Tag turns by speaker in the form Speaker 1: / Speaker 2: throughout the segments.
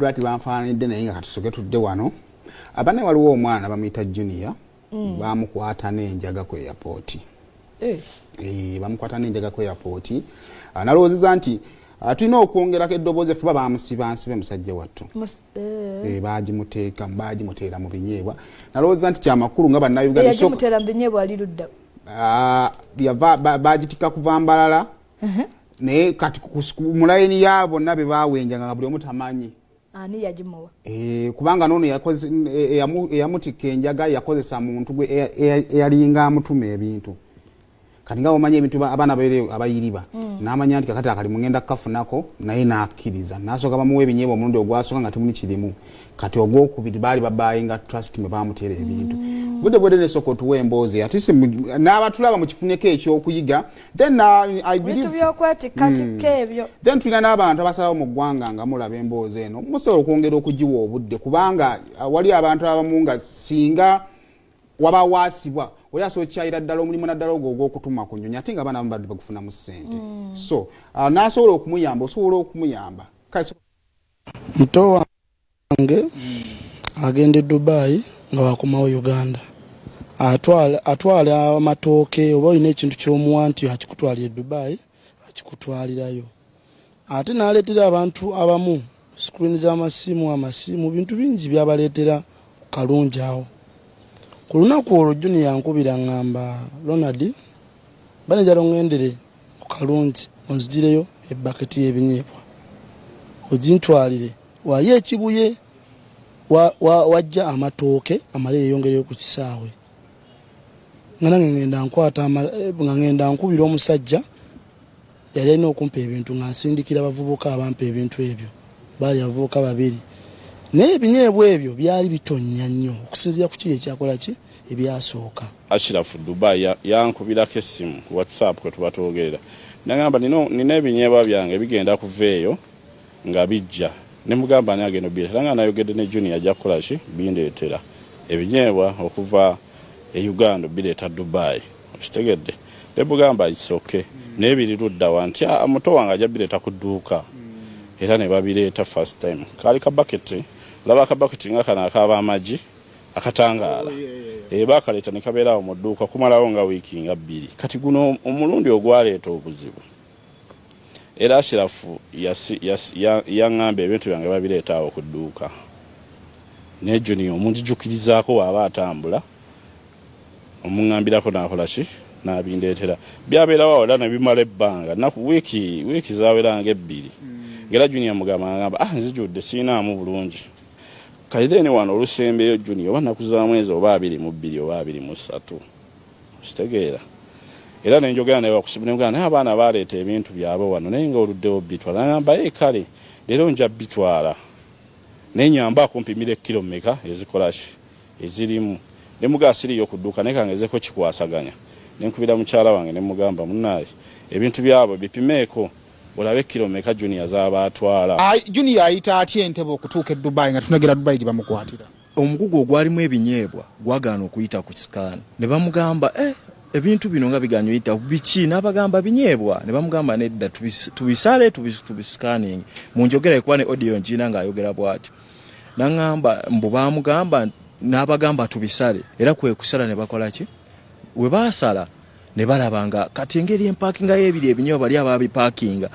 Speaker 1: Lwati banfaananidde naye nga katusoke tudde wano. Abane waliwo omwana bamuyita Junior. Bamukwata n'enjaga ku airport. Eh, bamukwata n'enjaga ku airport. Ah, nalowoozeza nti tulina okwongerako eddoboozi effe. Bamusiba nsibe musajja wattu. Eh, bagimuteeka, bagimuteera mu binyeebwa. Nalowooza nti kyamakulu nga bannayuganda.
Speaker 2: Yagimuteera mu binyeebwa ali ludda?
Speaker 1: Ah, yava bagitikka kuva Mbalala, naye kati mu layini ya bonna be bawenjanga nga buli omu tamanyi
Speaker 2: ani yagimuwa.
Speaker 1: Eh, kubanga noono eyamutikka enjaga yakozesa muntu gwe eyalinga amutuma ebintu. Kati nga omanyi ebintu abaana bere abayiriba, n'amanya nti kakati akali mugenda kukafunako, naye n'akkiriza. N'asooka bamuwa ebinyeebwa omulundi ogwasooka nga temuli kirimu. Kati ogwokubiri baali babayinga trust mwe bamuteera ebintu. Budde bwedde nesooka otuwa emboozi atisi n'abatulaba mukifuneko ekyokuyiga. Then I
Speaker 2: bintu
Speaker 1: believe
Speaker 2: by'okwetikkattikka ebyo.
Speaker 1: Then tulina n'abantu abasalawo mu ggwanga nga mulaba emboozi eno, musobola okwongera okugiwa obudde, kubanga wali abantu abamu nga singa waba waasibwa oli asobola okukyayira ddala omulimu, naddala ogwo ogw'okutuma ku nnyonyi, ate nga abaana abamu badde bagufunamu ssente. So n'asobola okumuyamba, osobola okumuyamba. Kale
Speaker 3: Muto wange agenda e Dubai nga wakomawo Uganda, atwala amatooke oba olina ekintu kyomuwa nti akikutwalira e Dubai, akikutwalirayo, ate n'aleetera abantu abamu screen z'amasimu, amasimu, bintu bingi byabaleetera kalungi awo. Ku lunaku olwo Junior yankubira, ŋŋamba, "Ronald, banejala oŋŋendere ku Kalungi onzigireyo ebaketi y'ebinyeebwa ogintwalire wali ekibuye wajja amatooke amale yeyongereyo ku kisaawe." Nga nange ngenda nkwata nga ngenda nkubira omusajja yali alina okumpa ebintu, nga nsindikira abavubuka abampa ebintu ebyo. Baali abavubuka babiri, naye ebinyeebwa ebyo byali bitonnya nnyo okusinziira ku kiri ekyakola ki ebyasooka.
Speaker 4: Ashirafu Dubai yankubirako essimu ku WhatsApp kwe tuba twogerera, nagamba nina ebinyeebwa byange bigenda kuva eyo nga bijja. Ne mugamba, "Ani agenda obireetera?" Nga nayogedde ne Junior, ajja kukola ki, bindeetera ebinyeebwa okuva e Uganda obireeta Dubai, okitegedde? Ne mugamba, "It's okay, naye biri luddawa?" Nti, "Ah, muto wange ajja bireeta ku dduuka." Era ne babireeta. First time kaali kabaketi, olaba akabaketi nga kano akaaba amagi akatangaala. Oh, bakaleeta ne kabeera awo mu dduuka kumalawo nga wiiki nga 2. Kati guno omulundi ogwaleeta obuzibu, era Ashirafu yaŋŋamba ebintu byange babireeta awo ku dduuka, naye Junior omunjijukirizaako waaba atambula omuŋŋambirako n'akola ki n'abindeetera. Byabeerawo awo era ne bimala ebbanga naku wiiki zawera nga 2, ngera Junior mugamba, ngamba, "Ah, nzijudde, siinaamu bulungi." Kati then wano olusembeyo Junior oba naku za mwezi oba 22 oba 23, okitegeera? Era nenjogera naye wakusibu, nemugamba, "Naye abaana baleeta ebintu byabwe wano, naye nga oluddewo bitwala." Nagamba, "Ye kale leero nja bitwala, naye nyamba akumpimira ekkiro mmeka ezikola ki ezirimu." Nemugaa siriyo ku dduuka, naye kangezeko kikwasaganya. Nenkubira mukyala wange, nemugamba, "Munaaye, ebintu byabwe bipimeeko olabe kiro meka Junior zaba atwala."
Speaker 1: Junior ayita atya entebe okutuuka e Dubai, nga tunagera Dubai gye bamukwatira?
Speaker 5: Omugugu ogwalimu ebinyeebwa gwagaana okuyita ku scan, ne bamugamba, "Eh, ebintu bino nga biganye oyita, biki?" N'abagamba, "Binyeebwa." Ne bamugamba, "Nedda, tubisale tubiscanning." Mu njogera ekuba ne audio ngiina ng'ayogera bw'ati, naŋŋamba mbu bamugamba, n'abagamba, "Tubisale." Era kwe kusala ne bakola ki, we baasala ne balaba nga kati engeri empakinga y'ebiri ebinyeebwa bali ababipaakinga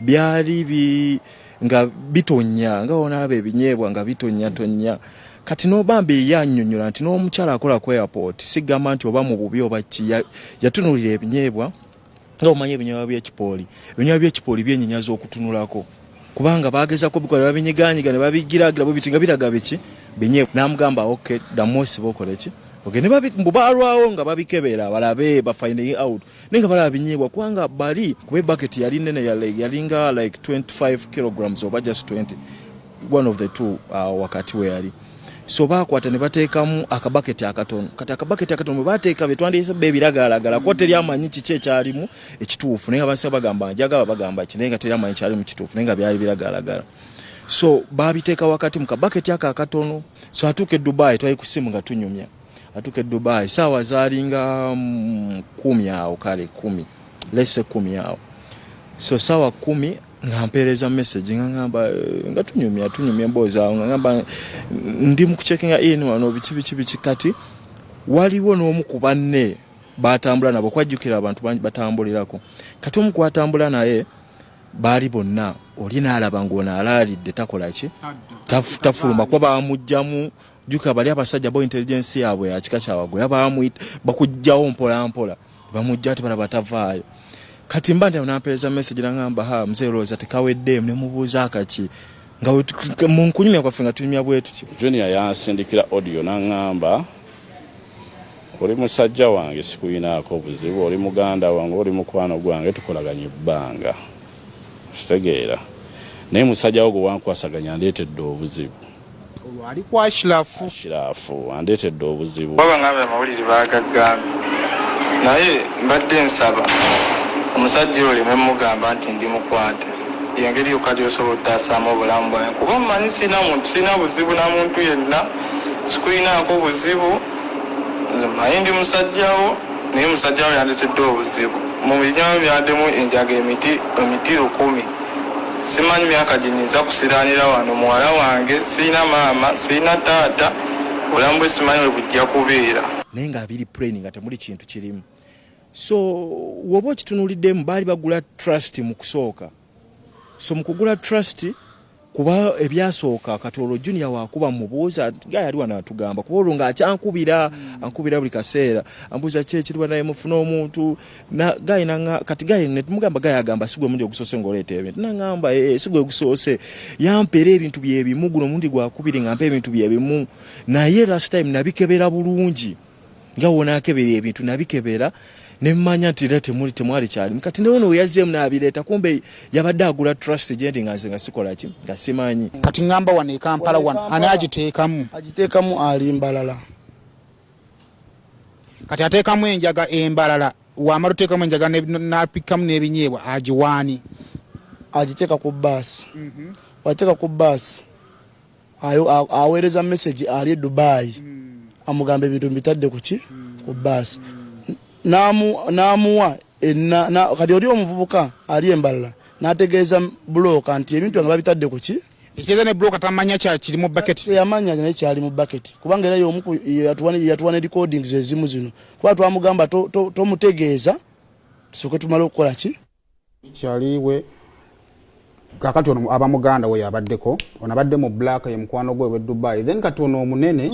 Speaker 5: byali nga bitonnya, nga onaaba ebinyeebwa nga bitonnyatonnya. Kati nobambi yannyonnyola nti n'omukyala akola ku airport, sigamba nti oba mu bubi oba ki, yatunuulira ebinyeebwa nga omanyi ebinyeebwa by'ekipooli, ebinyeebwa by'ekipooli byenyinyaza okutunulako, kubanga bagezako bikola babinyiganyiga ne babigiragira bwe biti nga biraga biki binyeebwa. N'amugamba, "Ok, ddamu osibe okole ki." Okay, ne mbu balwawo nga babikebera balabe ba finding out, naye nga balaba binyeebwa, kubanga bali kuba ebaketi yali nene, yalinga like 25 kilograms oba just 20, one of the two, wakati we yali. So bakwata ne bateekamu akabaketi akatono. Kati akabaketi akatono bwe bateeka betwandiise be ebiragalalagala, kuba teri amanyi kiki ekyalimu ekituufu, naye nga bansi bagamba njagala bagamba ki, naye nga teri amanyi kyalimu kituufu, naye nga byali biragalalagala. So babiteeka wakati mu kabaketi ako akatono. So atuuka e Dubai, twali ku simu nga tunyumya, atuuka e Dubai saawa zaalinga 10 awo, kale 10, lese 10 awo. So saawa 10 Nga mpeereza message nga ngamba nga tunyumya emboozi awo, nga ngamba ndi mu kucheckinga in wano biki biki biki. Kati waliwo n'omu ku banne batambula nabo, kwajjukira abantu bangi batambulirako. Kati omu kwatambula naye baali bonna, oli n'alaba ng'ono alaalidde, takola ki, tafuluma, kuba bamugjamu. Jjuka bali abasajja bo intelligence yaabwe yakika kyawaggulu, bamuyita bakugjawo mpola mpola, bamujja ati balaba tavaayo. Kati mba nti nampeereza message nangamba, "Ha, mzee, olowooza tekaweddeemu?" Nemubuuza akaki, nga mu nkunyumya kwaffe nga tunyumya bwe tutyo.
Speaker 4: Junior yansindikira audio naŋŋamba, "Oli musajja wange, sikuyinaako buzibu, oli muganda wange, oli mukwano gwange, tukolaganye ebbanga, kitegeera, naye musajja wo gwe wankwasaganya andeetedde obuzibu."
Speaker 1: Olwo ali ku Ashirafu.
Speaker 4: Ashirafu andeetedde obuzibu.
Speaker 6: Baba ngambye amawulire baagagambye, naye mbadde nsaba omusajja oyo oleme mugamba nti ndi mukwate. Yengeri yokka gyosobola okutaasaamu obulamu bwange, kuba mmanyi sirina muntu, sirina buzibu na muntu yenna, sikulinaako buzibu. Nze mmanyi ndi musajjawo, naye musajjawo yandetedde obuzibu. Mu binyama byaddemu enjaga emiti 1000. Simanyi myaka gye nyinza kusiranira wano. Muwala wange, sirina maama, sirina taata, obulamu bwe simanyi we bujja kubeera.
Speaker 5: Naye nga biri plain nga temuli kintu kirimu. So woba okitunuuliddemu, baali bagula trust mu kusooka. So mu kugula trust, kuba ebyasooka, kati olwo Junior wakuba mubuuza, guy ali wano atugamba, kuba olwo ng'akyankubira, ankubira buli kaseera, ambuuza ki ekiriba, naye mufune omuntu na guy nanga. Kati guy netumugamba, guy agamba, "Si gwe mundi ogusoose ng'oleeta ebintu." Nangamba, "Eh, si gwe gusoose." Yampeera ebintu byebimu. Guno omundi gwakubiri nga mpa ebintu byebimu, naye last time nabikebera bulungi nga wonaakebera ebintu, nabikebera nemmanya nti era temuli, temwali kyalimu. Kati newono weyazzeemu n'abireeta, kumbe yabadde agula trust gyendi, nga nze nga sikola ki, nga simanyi.
Speaker 1: Kati ŋŋamba wano e Kampala wano
Speaker 3: Wano e
Speaker 1: ani
Speaker 3: Kampala.
Speaker 1: agiteekamu?
Speaker 3: Agiteekamu ali Mbalala.
Speaker 1: Kati ateekamu enjaga embalala, wamala oteekamu enjaga n'apikamu n'ebinyeebwa, agiwaani?
Speaker 3: Agiteeka ku baasi. Wateeka ku baasi, aweereza message ali e Dubai, amugamba ebintu mbitadde kuki, ku baasi. N'amuwa kati oli omuvubuka ali embalala n'ategeeza broker nti ebintu nga babitadde kuki.
Speaker 1: Ekitegeeza ne broker tamanya kya kiri mu bucket.
Speaker 3: Teyamanya naye kyali mu bucket, kubanga era y'omu yatuwa ne recordings ezimu zino, kuba twamugamba tomutegeeza, tusooke tumale okukola ki.
Speaker 1: Kyaliwe kakati ono aba muganda we yabaddeko, ono abadde mu black, ye mukwano gwe we Dubai. Then kati ono omunene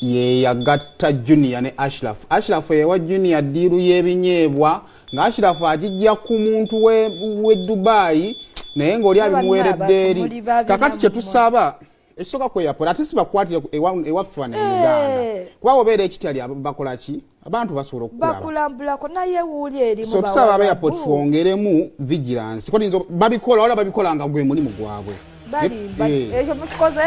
Speaker 1: ye yagatta Junior ne Ashraf. Ashraf yewa Junior deal y'ebinyeebwa, nga Ashraf agijja ku muntu we Dubai, naye ng'oli
Speaker 2: Banna
Speaker 1: abimuweeredde
Speaker 2: abantu
Speaker 1: eri.
Speaker 2: muli babi.
Speaker 1: Kakati kye
Speaker 2: Nammwe.
Speaker 1: tusaba ekisooka, kweyapora ate si bakwatire ewaffe wano e Uganda, kuba obeera ekityali bakola ki, abantu basobola okukulaba.
Speaker 2: Bakulambulako, naye wuuli erimu.
Speaker 1: So tusaba aba airport twongeremu vigilance, ko babikola, wala babikola nga gwe mulimu gwabwe.
Speaker 2: Balimba.
Speaker 1: Eh.
Speaker 2: Ekyo mukikoze.